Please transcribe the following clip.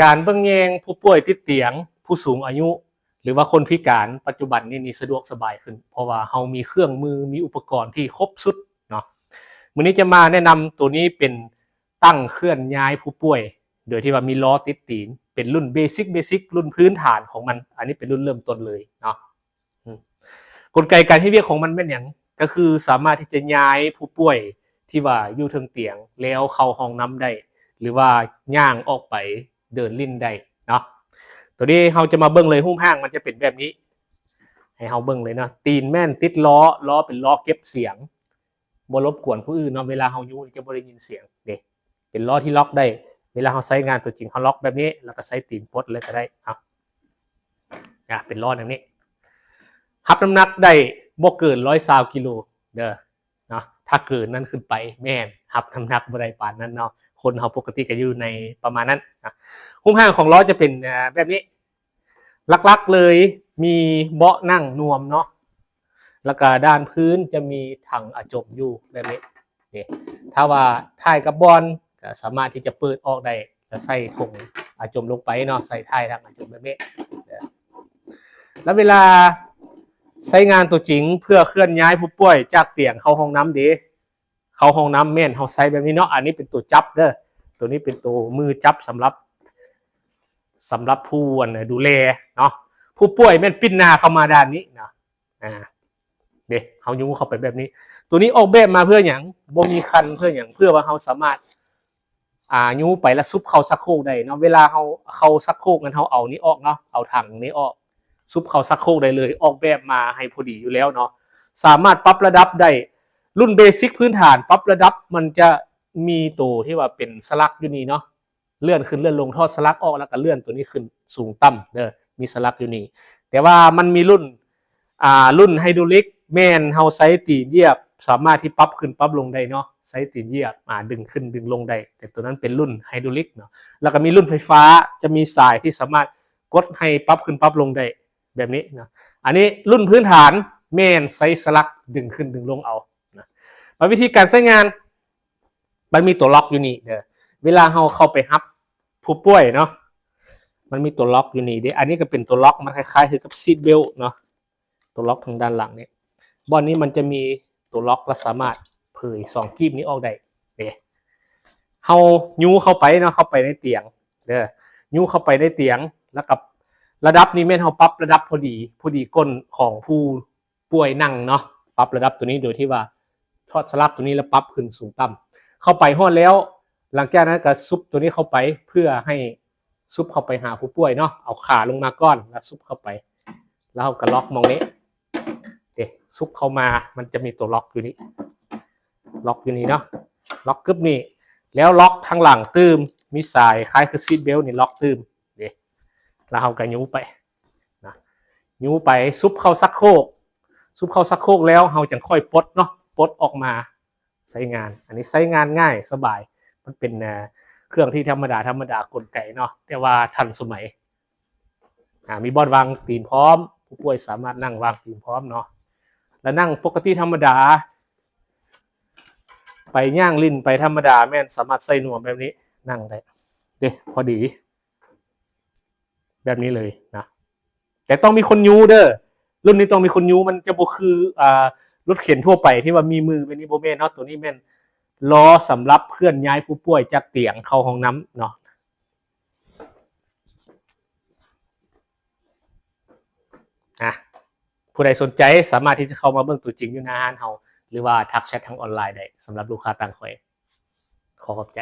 ການເບິ່ງແຍງຜູ້ປ່ວຍຕິດຕຽງ, ຜູ້ສູງອາຍຸ ຫຼືວ່າຄົນພິການ ປັດຈຸບັນນີ້ນີ້ສະດວກສະບາຍຂຶ້ນ ເພາະວ່າເຮົາມີເຄື່ອງມື, ມີອຸປະກອນທີ່ຄົບຊຸດເນາະ. ມື້ນີ້ຈະມາແນະນຳໂຕນີ້ເປັນຕັ່ງເຄື່ອນຍ້າຍຜູ້ປ່ວຍ ໂດຍທີ່ວ່າມີລໍ້ຕິດຕີນ ເປັນລຸ້ນເບຊິກເບຊິກ ລຸ້ນພື້ນຖານຂອງມັນ. ອັນນີ້ເປັນລຸ້ນເລີ່ມຕົ້ນເລີຍເນາະ. ອືມ ກົນໄກການເຮັດວຽກຂອງມັນແມ່ນຫຍັງ? ກໍຄືສາມາດທີ່ຈະຍ້າຍຜູ້ປ່ວຍທີ່ວ່າຢູ່ເທິງຕຽງ ແລ້ວເຂົ້າຫ້ອງນ້ຳໄດ້ ຫຼືວ່າຍ່າງອອກໄປເດີນຫຼິ້ນໄດ້ເນາະ. ໂຕນີ້ເຮົາຈະມາເບິ່ງເລີຍ, ຮູບຮ່າງມັນຈະເປັນແບບນີ້ ໃຫ້ເຮົາເບິ່ງເລີຍເນາະ. ຕີນແມ່ນຕິດລໍ້, ລໍ້ເປັນລໍ້ເກັບສຽງ ບໍ່ລົບກວນຜູ້ອື່ນເນາະ, ເວລາເຮົາຍູ້ຈະບໍ່ໄດ້ຍິນສຽງເດ້. ເປັນລໍ້ທີ່ລັອກໄດ້, ເວລາເຮົາໃຊ້ງານຕົວຈິງ ເຮົາລັອກແບບນີ້ ແລ້ວກໍໃຊ້ຕີນປົດເລີຍກໍໄດ້. ເອົາ ອາ ເປັນລໍ້ແນວນີ້ ຮັບນ້ຳໜັກໄດ້ບໍ່ເກີນຮ້ອຍຊາວກິໂລເດີເນາະ. ຖ້າເກີນນັ້ນຂຶ້ນໄປ ແມ່ນຮັບນ້ຳໜັກບໍ່ໄດ້ປານນັ້ນເນາະ, ຄົນເຮົາປົກກະຕິກໍຢູ່ໃນປະມານນັ້ນນະ. ຮູບຮ່າງຂອງລໍ້ຈະເປັນ ອາ ແບບນີ້. ຫຼັກໆເລີຍມີເບາະນັ່ງນວມເນາະ, ແລ້ວກະດ້ານພື້ນຈະມີຖັງອາຈົມຢູ່ແບບນີ້. ນີ້ ຖ້າວ່າຖ່າຍກັບບ່ອນ ກໍສາມາດທີ່ຈະເປີດອອກໄດ້ ແລ້ວໃສ່ຖົງອາຈົມລົງໄປເນາະ, ໃສ່ຖ່າຍຖັງອາຈົມແບບນີ້. ແລ້ວເວລາໃຊ້ງານຕົວຈິງເພື່ອເຄື່ອນຍ້າຍຜູ້ປ່ວຍຈາກຕຽງເຂົ້າຫ້ອງນ້ຳເດ, ເຂົ້າຫ້ອງນ້ຳແມ່ນເຮົາໃຊ້ແບບນີ້ເນາະ. ອັນນີ້ເປັນຕົວຈັບເດີ, ຕົວນີ້ເປັນຕົວມືຈັບສຳລັບ ສຳລັບຜູ້ ອັນ ດູແລເນາະ. ຜູ້ປ່ວຍແມ່ນປິ່ນໜ້າເຂົ້າມາດ້ານນີ້ເນາະ. ອາ ເດ້ ເຮົາຍູ້ເຂົ້າໄປແບບນີ້. ຕົວນີ້ອອກແບບມາເພື່ອຫຍັງ? ບໍ່ມີຄັນເພື່ອຫຍັງ? ເພື່ອວ່າເຮົາສາມາດ ອາ ຍູ້ໄປແລ້ວຊຸບເຂົ້າຊັກໂຄກໄດ້ເນາະ. ເວລາເຮົາເຂົ້າຊັກໂຄກນັ້ນ ເຮົາເອົານີ້ອອກເນາະ, ເອົາຖັງນີ້ອອກ ຊຸບເຂົ້າຊັກໂຄກໄດ້ເລີຍ. ອອກແບບມາໃຫ້ພໍດີຢູ່ແລ້ວເນາະ, ສາມາດປັບລະດັບໄດ້. ລຸ້ນເບຊິກພື້ນຖານ ປັບລະດັບ ມັນຈະມີໂຕທີ່ວ່າເປັນສະຫຼັກຢູ່ນີ້ເນາະ, ເລື່ອນຂຶ້ນເລື່ອນລົງ, ຖອດສະຫຼັກອອກ ແລ້ວກໍເລື່ອນໂຕນີ້ຂຶ້ນສູງຕ່ຳເດີ, ມີສະຫຼັກຢູ່ນີ້. ແຕ່ວ່າມັນມີລຸ້ນ ອ່າ ລຸ້ນໄຮໂດຣລິກ ແມ່ນເຮົາໃຊ້ຕີນຢຽບ ສາມາດທີ່ປັບຂຶ້ນປັບລົງໄດ້ເນາະ, ໃຊ້ຕີນຢຽບ ອາ ດຶງຂຶ້ນດຶງລົງໄດ້. ແຕ່ໂຕນັ້ນເປັນລຸ້ນໄຮໂດຣລິກເນາະ. ແລ້ວກໍມີລຸ້ນໄຟຟ້າ ຈະມີສາຍທີ່ສາມາດກົດໃຫ້ປັບຂຶ້ນປັບລົງໄດ້ແບບນີ້ເນາະ. ອັນນີ້ລຸ້ນພື້ນຖານ ແມ່ນໃຊ້ສະຫຼັກດຶງຂຶ້ນດຶງລົງເອົານະ. ມາວິທີການໃຊ້ງານ ມັນມີຕົວລັອກຢູ່ນີ້ເດີ, ເວລາເຮົາເຂົ້າໄປຮັບຜູ້ປ່ວຍເນາະ, ມັນມີຕົວລັອກຢູ່ນີ້ເດ້. ອັນນີ້ກໍເປັນຕົວລັອກ, ມັນຄ້າຍໆຄືກັບຊີດເບວເນາະ, ຕົວລັອກທາງດ້ານຫຼັງນີ້. ບ່ອນນີ້ມັນຈະມີຕົວລັອກ ແລະ ສາມາດເຜີຍສອງກີບນີ້ອອກໄດ້ເດ້. ເຮົາຍູ້ເຂົ້າໄປເນາະ, ເຂົ້າໄປໃນຕຽງເດີ, ຍູ້ເຂົ້າໄປໃນຕຽງ ແລ້ວກໍລະດັບນີ້ແມ່ນເຮົາປັບລະດັບພໍດີ, ພໍດີກົ້ນຂອງຜູ້ ປ່ວຍນັ່ງເນາະ, ປັບລະດັບຕົວນີ້ໂດຍທີ່ວ່າຖອດສະຫຼັກຕົວນີ້ແລ້ວປັບຂຶ້ນສູງຕ່ຳ. ເຂົ້າໄປຮອດແລ້ວ, ຫຼັງຈາກນັ້ນກໍຊຸບຕົວນີ້ເຂົ້າໄປ ເພື່ອໃຫ້ຊຸບເຂົ້າໄປຫາຜູ້ປ່ວຍເນາະ, ເອົາຂາລົງມາກ່ອນ ແລ້ວຊຸບເຂົ້າໄປ, ແລ້ວເຮົາກໍລັອກໝ່ອງນີ້ເດ້. ຊຸບເຂົ້າມາ ມັນຈະມີຕົວລັອກຢູ່ນີ້, ລັອກຢູ່ນີ້ເນາະ, ລັອກກຶບນີ້, ແລ້ວລັອກທາງຫຼັງຕື່ມ, ມີສາຍຄ້າຍຄືຊີດເບວນີ້ລັອກຕື່ມເດ້. ແລ້ວເຮົາກໍຍູ້ໄປ ນະ, ຍູ້ໄປຊຸບເຂົ້າຊັກໂຄກ, ຊຸບເຂົ້າຊັກໂຄກແລ້ວເຮົາຈັ່ງຄ່ອຍປົດເນາະ, ປົດອອກມາໃຊ້ງານ. ອັນນີ້ໃຊ້ງານງ່າຍສະບາຍ, ມັນເປັນ ເອີ ເຄື່ອງທີ່ທຳມະດາໆ ກົນໄກເນາະ, ແຕ່ວ່າທັນສະໄໝ. ອາ ມີບ່ອນວາງຕີນພ້ອມ, ຜູ້ປ່ວຍສາມາດນັ່ງວາງຕີນພ້ອມເນາະ, ແລ້ວນັ່ງປົກກະຕິທຳມະດາ, ໄປຍ່າງຫຼິ້ນໄປທຳມະດາ, ແມ່ນສາມາດໃສ່ນວມແບບນີ້, ນັ່ງໄດ້ເດ້, ພໍດີ. ແບບນີ້ເລີຍນະ, ແຕ່ຕ້ອງມີຄົນຍູ້ເດີ, ລຸ້ນນີ້ຕ້ອງມີຄົນຍູ້, ມັນຈະບໍ່ຄື ອ່າ ລົດເຂັນທົ່ວໄປທີ່ວ່າມີມືແບບນີ້, ບໍ່ແມ່ນເນາະ. ໂຕນີ້ແມ່ນລໍ້ສຳລັບເຄື່ອນຍ້າຍຜູ້ປ່ວຍຈາກຕຽງເຂົ້າຫ້ອງນ້ຳເນາະ. ອ່ະ ຜູ້ໃດສົນໃຈສາມາດທີ່ຈະເຂົ້າມາເບິ່ງຕົວຈິງຢູ່ໜ້າຮ້ານເຮົາ ຫຼືວ່າທັກແຊັດທາງອອນລາຍໄດ້, ສຳລັບລູກຄ້າຕ່າງແຂວງ. ຂໍຂອບໃຈ.